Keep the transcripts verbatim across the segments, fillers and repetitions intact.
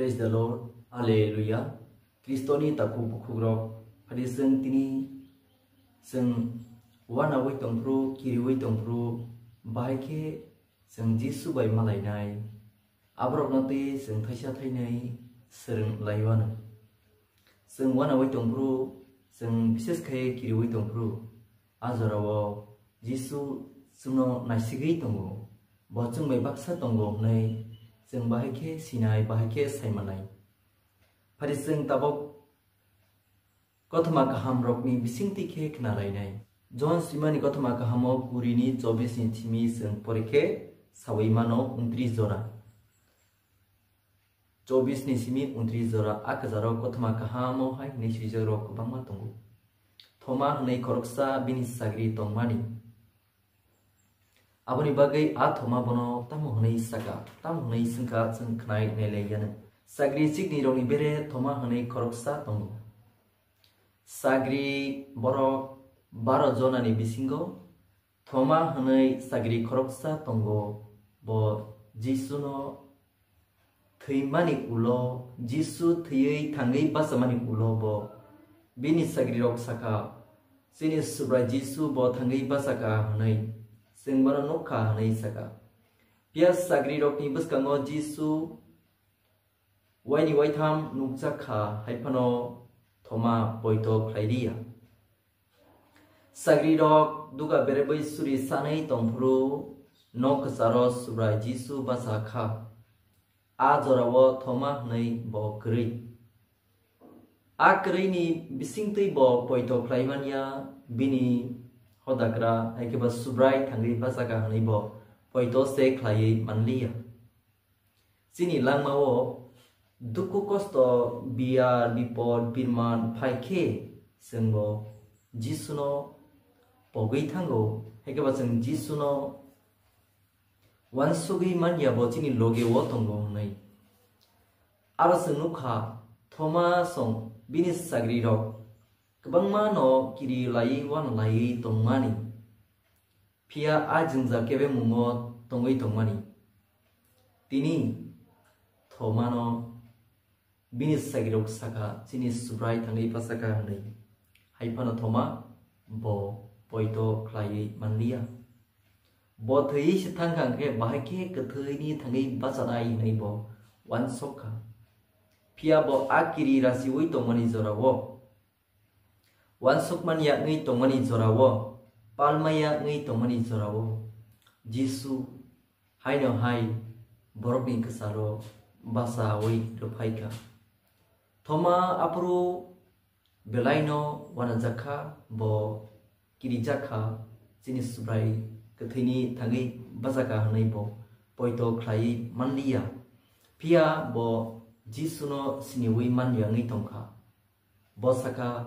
Praise the Lord. Hallelujah. Kristoni takhuk bukhukrok, phadi chwng tini chwng wanawi tongphuru, kiriwi tongphuru, bahai khe chwng Jisu bai malainai. Aborokno tei chwng thaisa thainai swrwng laiwano. Chwng wanawi tongphuru, chwng bises khe kiriwi tongphuru, a jorao Jisu chwngno naisigwi tongo, bo chwng bai baksa tongo hwnwi chwng bahai khe sinai, bahai khe saimanai. Phadi chwng tabok kothoma kahamrokni bisingtwi khe khnalainai. Jon swimani kothoma kahamo kurini chobisni simi chwng pore khe sawi mano untris jora. Chobisni simi untris jora a kwcharo kothoma kahamo hai hwnwi swijakrok kwbangma tongo. Thoma hwnwi khoroksa bini sagri tongmani. Aboni bagwi a Thoma bono tamo hwnwi saka, tamo hwnwi swngkha chwng khnai nailaiyano. Sagri chikni rokni bere Thoma hwnwi khoroksa tongo. Sagri borok baro jonani bisingo Thoma hwnwi sagri khoroksa tongo, bo Jisuno thwimani ulo, Jisu thwiwi thangwi bachamani ulo bo bini sagrirok saka, "Chini Subrai Jisu bo thangwi bachaka," hwnwi, "Chwng bono nukkha," hwnwi saka. Phiya sagrirokni bwskango Jisu waini waitham nukjak kha, hai phano Thoma poito khlai liya. Sagrirok duga berebwi suri sanwi tongphuru nok kwcharo Subrai Jisu bacha kha. A jorao Thoma hwnwi bo kwrwi. A kwrwini bisingtwi bo poito khlai manya, bini hodagra, hai khe ba Subrai thangwi bachaka hwnwi bo poito se khlaiwi manliya. Chini langmao dukhu kosto, biyar, bipod, birman phai khe chwngbo Jisuno pogwi thango, hai khe ba chwng Jisuno uansugwi manya bo chini loge o tongo hwnwi. Aro chwng nukha, Thoma song bini sagrirok kwbangma no kiri laiwi uana laiwi tongmani. Phiya a jwngjal kebemungo tongwi tongmani. Tini Thomano bini sagrirok saka, "Chini Subrai thangwi bachaka," hwnwi. Hai phano Thoma bo poito khlaiwi manliya. Bo thwiwi se thangkha hwnkhe bahai khe kwthwini thangwi bachanai hwnwi bo uansukha. Phiya bo a kiri rachiwi tongmani jorao, uansukmani yak wngwi tongmani jorao, palma yak wngwi tongmani jorao Jisu haino hai borokni kwcharo bachaui rwphaikha. Thoma aphuru belaino uanajak kha, bo kirijak kha, chini Subrai kwthwini thangwi bachaka hwnwi bo poito khlaiwi manliya. Phiya bo Jisuno siniwi manya wngwi tongkha. Bo sakha,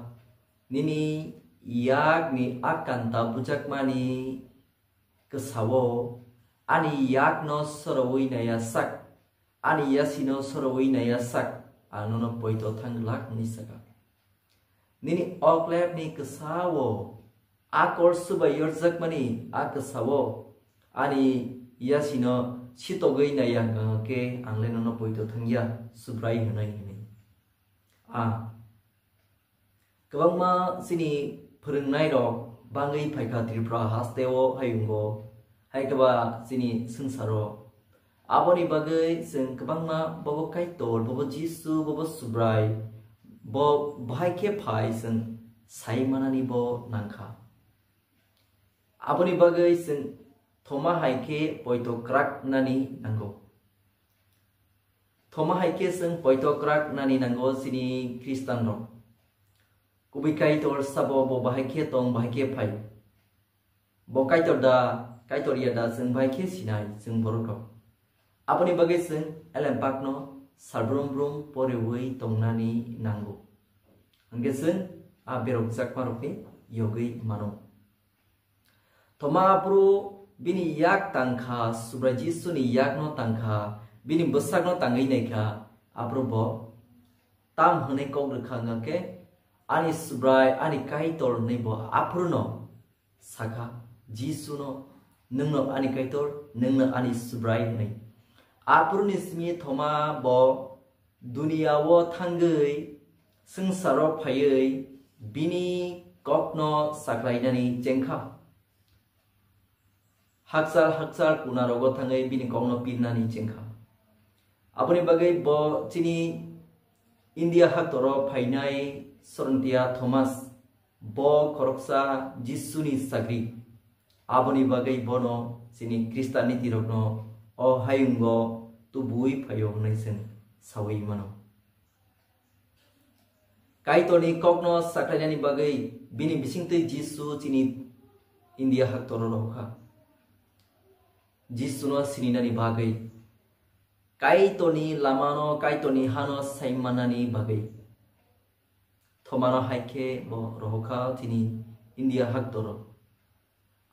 "Nini yakni a kanta bujakmani kwsao ani yakno sorowi naiya sak, ani yasino sorowi naiya sak, ang nono poito thang glak," hwnwi sakha. Nini oklepni kwsao a kol subai yorjakmani a kwsao ani yasino sitogwi naiya hwnkha khe ang le nono poito thangya, Subrai hwnwi hwnwi. A kwbangma chini phwrwngnairok bangwi phaikha Tripura hasteo, hayungo, hai khe ba chini swngcharo. Aboni bagwi chwng kwbangma bobo Kaitor, bobo Jisu, bobo Subrai, bo bahai khe phai chwng sai manani bo nangkha. Aboni bagwi chwng Thoma hai khe poito kwrak nani nango. Thoma hai khe chwng poito kwrak nani nango chini Khristanrok. Kubui Kaitor sabo bo bahai khe tong, bahai khe phai. Bo Kaitor da, Kaitor ya da, chwng bahai khe sinai, chwng borok rok. Aboni bagwi chwng elem pakno salbrum brum poriwi tongnani nango. Hwnkhe chwng a berokjakmarokni yogwi mano. Thoma aphuru bini yak tangkha, Subrai Jisuni yakno tangkha, bini bwsakno tangwi naikha, aphuru bo tam hwnwi kok rwkha hwnkhe, "Ani Subrai, ani Kaitor," hwnwi bo aphuruno sakha, Jisuno, "Nwngno ani Kaitor, nwngno ani Subrai," hwnwi. Aphuruni simi Thoma bo Duniya-o thangwi swngcharo phaiwi bini kokno saklainani chengkha. Hakchal hakchal kunarogo thangwi bini kokno pirnani chengkha. Aboni bagwi bo chini India haktoro phainai Sorongtiya Thomas, bo khoroksa Jisuni sagri. Aboni bagwi bono chini Khristianni tirokno o hayungo tubui phaio hwnwi chwng saui mano. Kaitorni kokno saklainani bagwi bini bisingtwi Jisu chini India haktoro rohokha. Jisuno sininani bagwi, Kaitorni lamano, Kaitorni hano saimanani bagwi. Thomano hai khe bo rohokha chini India haktoro.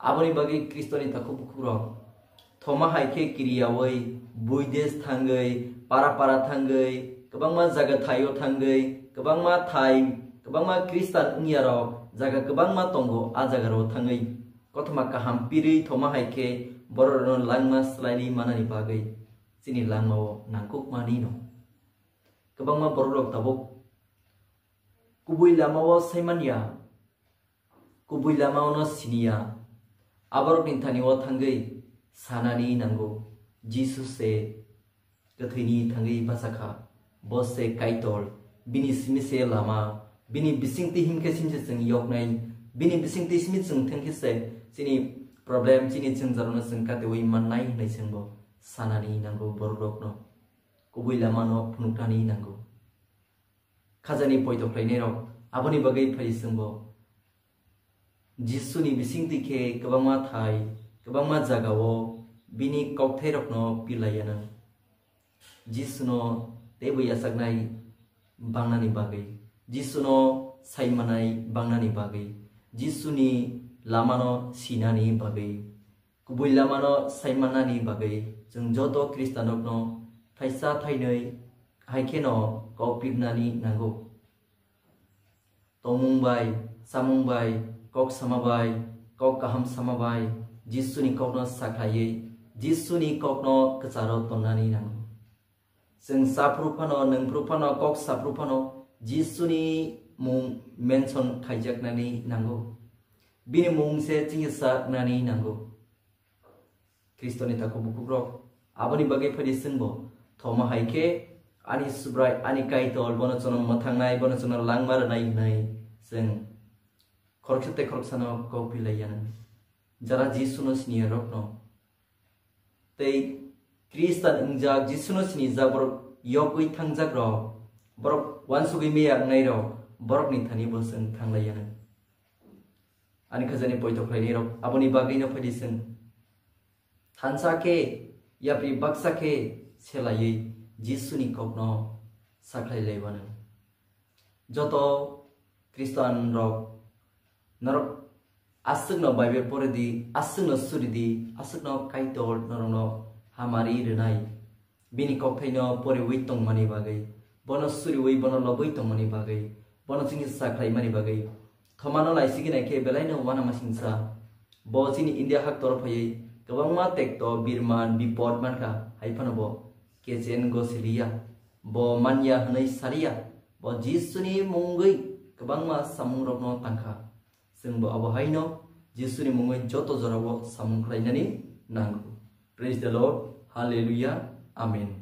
Aboni bagwi Khristoni takhuk bukhukrok Thoma hai khe kiriyaui, buides thangwi, para para thangwi, kwbangma jaga thaio thangwi, kwbangma thai, kwbangma Khristan wngyarok jaga kwbangma tongo, a jagarao thangwi kothoma kaham pirwi Thoma hai khe bororokno langma swlaili manani bagwi chini langmao nangkukmanino. Kwbangma bororok tabuk kubui lamao saimanya, kubui lamaono siniya, aborokni thani-o thangwi sanani nango, Jisu se kwthwini thangwi bachakha, bo se Kaitor, bini simi se lama, bini bisingtwi himkhe simse chwng yoknai, bini bisingtwi simi chwng thangkhe se chini problem, chini jwngjal-no chwng katiui mannai hwnwi chwngbo sanani nango bororokno, kubui lamano phunuknani nango. Khajani poito khlainairok aboni bagwi phai chwngbo Jisuni bisingtwi khe kwbangma thai, kwbangma jagao bini kokthairokno pirlaiya nang. Jisuno teibo yachaknai bangnani bagwi, Jisuno saimanai bangnani bagwi, Jisuni lamano sinani bagwi, kubui lamano saimanani bagwi chwng joto Khristanrokno thaisa thainwi hai kheno kok pirnani nango. Tongmung bai, chamung bai, kok sama bai, kok kaham sama bai, Jisuni kokno sakhlaiwi, Jisuni kokno kwcharo tonnani nango. Chwng saphuru phano, nwngphuru phano, kok saphuru phano, Jisuni mung mention khaijaknani nango. Bini mung se chini saknani nango. Khristoni takhuk bukhukrok aboni bagwi phaidi chwngbo, Thoma hai khe ani Subrai, ani Kaitor, bono chwngno mwthangnai, bono chwngno langma rwnai hwnwi chwng khoroksa tei khoroksano kok pilaiya nang. Jara Jisuno siniyarokno tei Khristan wngjak, Jisuno sinijak borok yogwi thangjakrok, borok uansugwi meya wngnairok, borokni thani bo chwng thanglaiya nang. Ani khajani poito khlainairok aboni bagwino phaidi chwng thansa khe, yapri baksa khe selaiwi Jisuni kokno sakhlai laiwano. Joto Khristanrok norok aswkno Bible pore di, aswkno suri di, aswkno Kaitor norokno hamari rwnai. Bini kokthaino poriwi tongmani bagwi, bono suriwi, bono lobwi tongmani bagwi, bono chini sakhlaimani bagwi. Thomano laisigi naikhe belaino uanamasingcha. Bo chini India haktoro phaiwi kwbangma tekto, birman, bipod mankha, hai phano bo kechen go siliya. Bo manya hwnwi saliya. Bo Jisuni mungwi kwbangma samungrokno tangkha. Chwngbo abo haino Jisuni mungwi joto jorao samung khlainani nango. Praise the Lord. Hallelujah. Amen.